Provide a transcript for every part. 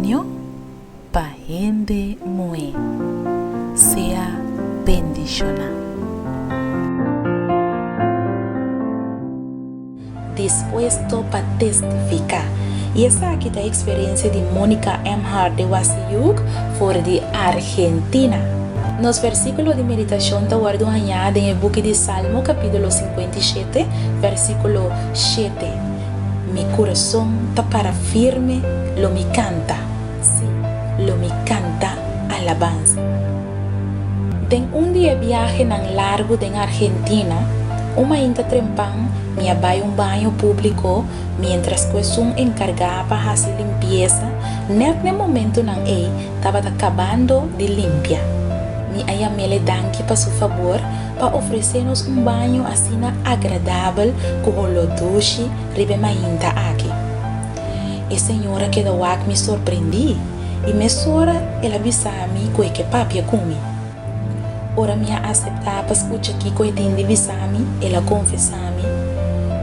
Testimonio pa hende muhé. Sea bendishoná. Dispuesto pa testifiká. I esaki ta e eksperensia di Monica Emhart de Wasiuk for di Argentina. Nos versíkulo di meditashon ta wòrdu hañá den e buki di Salmo kapítulo 57, versíkulo shete. Mi kurason ta para firme, lo mi kanta, sí, lo mi kanta alabansa. Den un di e biahenan largu den Argentina, un mainta trempan mi a bai un baño públiko miéntras ku esun enkargá pa hasi limpiesa nèt n'e momentunan ei tabata kabando di limpia. Mi a yam'el e danki pa su fabor pa ofresé nos un baño asina agradabel ku holó dushi riba e mainta aki. E señora keda wak mi sorprendí i mesora el a bisa mi ku e ke papia ku mi. Ora mi a aseptá pa skucha kiko e tin di bisa mi, el a konfesá mi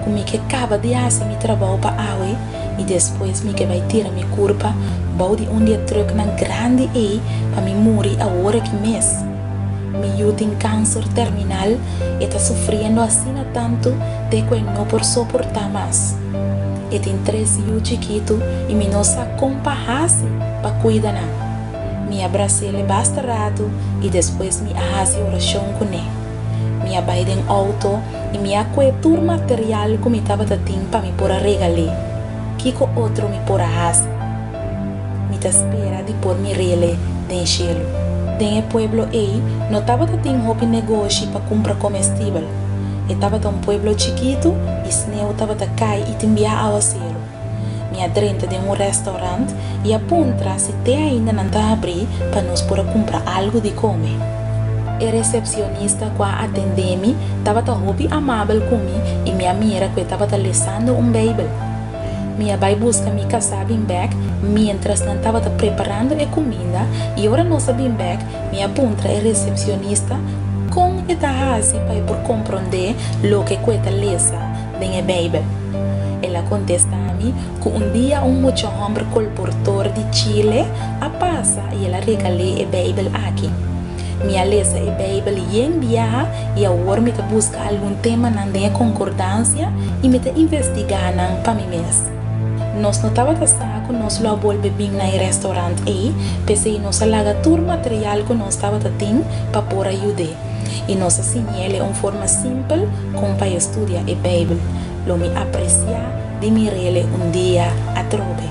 ku mi ke kaba di hasi mi trabou pa awe i despues mi ke bai tira mi kurpa bou di un di e trùknan grandi ei pa mi muri awor aki mes. Mi yu tin kanser terminal, e ta sufriendo asina tantu te ku e no por soportá mas. E tin tres yu chikitu i mi no sa kon pa hasi pa kuida nan. Mi a bras'el e basta ratu i despues mi a hasi orashon kuné. Mi a bai den outo i mi a kue tur material ku mi tabata tin pa mi por a regal'é. Kiko otro mi por a hasi? Mi ta spera di por mir'el den shelu. Den e pueblo ei no tabata tin hopi negoshi pa kumpra komestibel. E tabata un pueblo chikitu i sneu tabata kai i tin bia awaseru. Mi a drenta den un restaurant i a puntra si te ainda nan ta habrí pa nos por a kumpra algu di kome. E resepsionista ku a atendé mi tabata hopi amabel ku mi i mi a mira ku e tabata lesando un Beibel. Mi a bai buska mi kasá bin bèk miéntras nan tabata preparando e kuminda i ora nos a bin bèk mi a puntra e resepsionista kon e ta hasi pa e por komprondé loke ku e ta lesa den e Beibel. El a kontestá mi ku un dia un mucha hòmber kolportor di Chile a pasa i el a regal'é e Beibel aki. Mi a lesa e Beibel yen biaha i awor mi ta buska algun temanan den e konkordansia i mi ta investigá nan pa mi mes. Nos no tabata sa ku nos lo a bolbe bin na e restaurant ei, p'esei nos a laga tur material ku nos tabata tin pa por a yud'é. I nos a siñ'el e un forma simpel kon pa e studia e Beibel. Lo mi apresiá di mir'el un dia atrobe.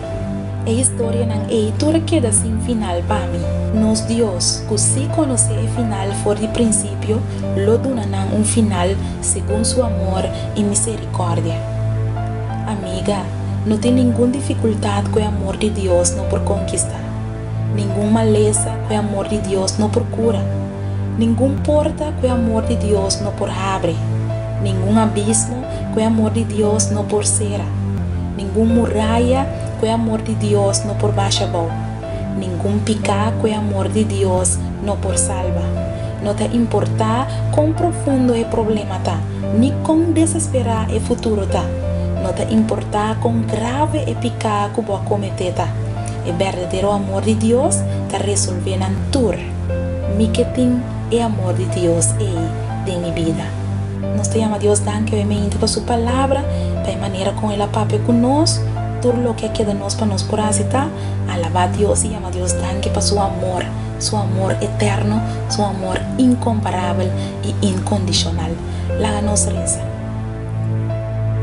E historianan ei tur a keda sin final pa mi. Nos Dios, ku sí konosé e final for di prinsipio, lo duna nan un final segun su amor i miserikòrdia. Amiga, no tin ningun difikultat ku e amor di Dios no por konkistá, ningun malesa ku e amor di Dios no por kura, ningun porta ku e amor di Dios no por habri, ningun abismo ku e amor di Dios no por sera, ningun muraya ku e amor di Dios no por basha abou, ningun piká ku e amor di Dios no por salba. No ta importá kon profundo e problema ta, ni kon desesperá e futuro ta. No ta importá kon grave e piká ku bo a kometé ta. E berdadero amor di Dios ta resolvé nan tur. Mi ke tin e amor di Dios ei den mi bida. Nos ta yama Dios danki obviamente pa su palabra, pa e manera kon el a papia ku nos. Tur loke a keda nos pa nos por hasi ta alabá Dios i yama Dios danki pa su amor, su amor eterno, su amor inkomparabel i inkondishonal. Laga nos resa.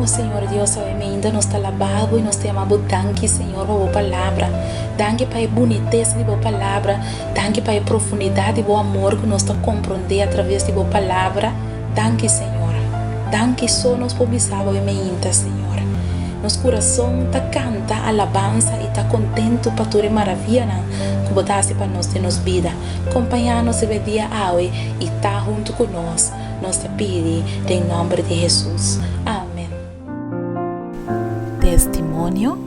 O Señor Dios, obviamente nos ta alabá bo i nos ta yama bo danki, Señor, pa bo palabra. Danki pa e bunitesa di bo palabra. Danki pa e profundidat di bo amor ku nos ta komprondé atraves di bo palabra. Danki, Señor. Danki so nos por bisa bo e meinta, Señor. Nos kurason ta kanta alabansa i ta kontentu pa tur e maravianan ku bo ta hasi pa nos den nos bida. Kompañá nos riba e dia awe i ta huntu ku nos, nos ta pidi den nòmber di Hesus. Amen. Testimonio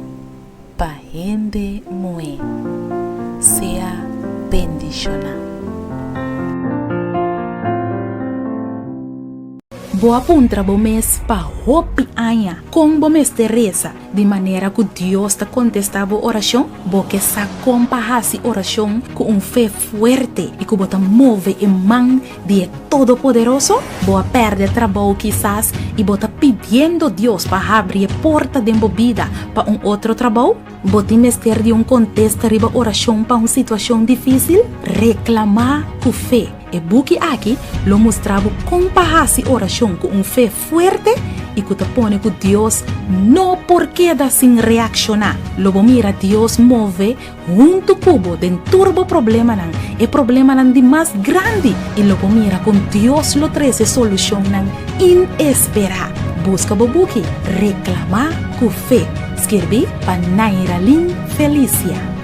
Pa hende muhé sea bendishoná. Bo a puntra bo mes pa hopi aña kon bo mester resa. Di manera ku Dios ta kontestá bo orashon? Bo ke sa kon pa hasi orashon ku un fe fuerte i ku bo ta move e man di e Todopoderoso? Bo a pèrdè trabou kisas i bo ta pidiendo Dios pa habri e porta den bo bida pa un otro trabou? Bo tin mester di un kontesta riba orashon pa un situashon difísil? Reklamá ku fe! E buki aki lo mustra bo kon pa hasi orashon ku un fe fuerte i ku ta pone ku Dios no por keda sin reakshoná. Lo bo mira Dios move huntu ku bo den tur bo problemanan, e problemanan di mas grandi, i lo bo mira kon Dios lo trese solushonnan inesperá. Buska bo buki Reklamá ku Fe, skirbí pa Nairalyn Felicia.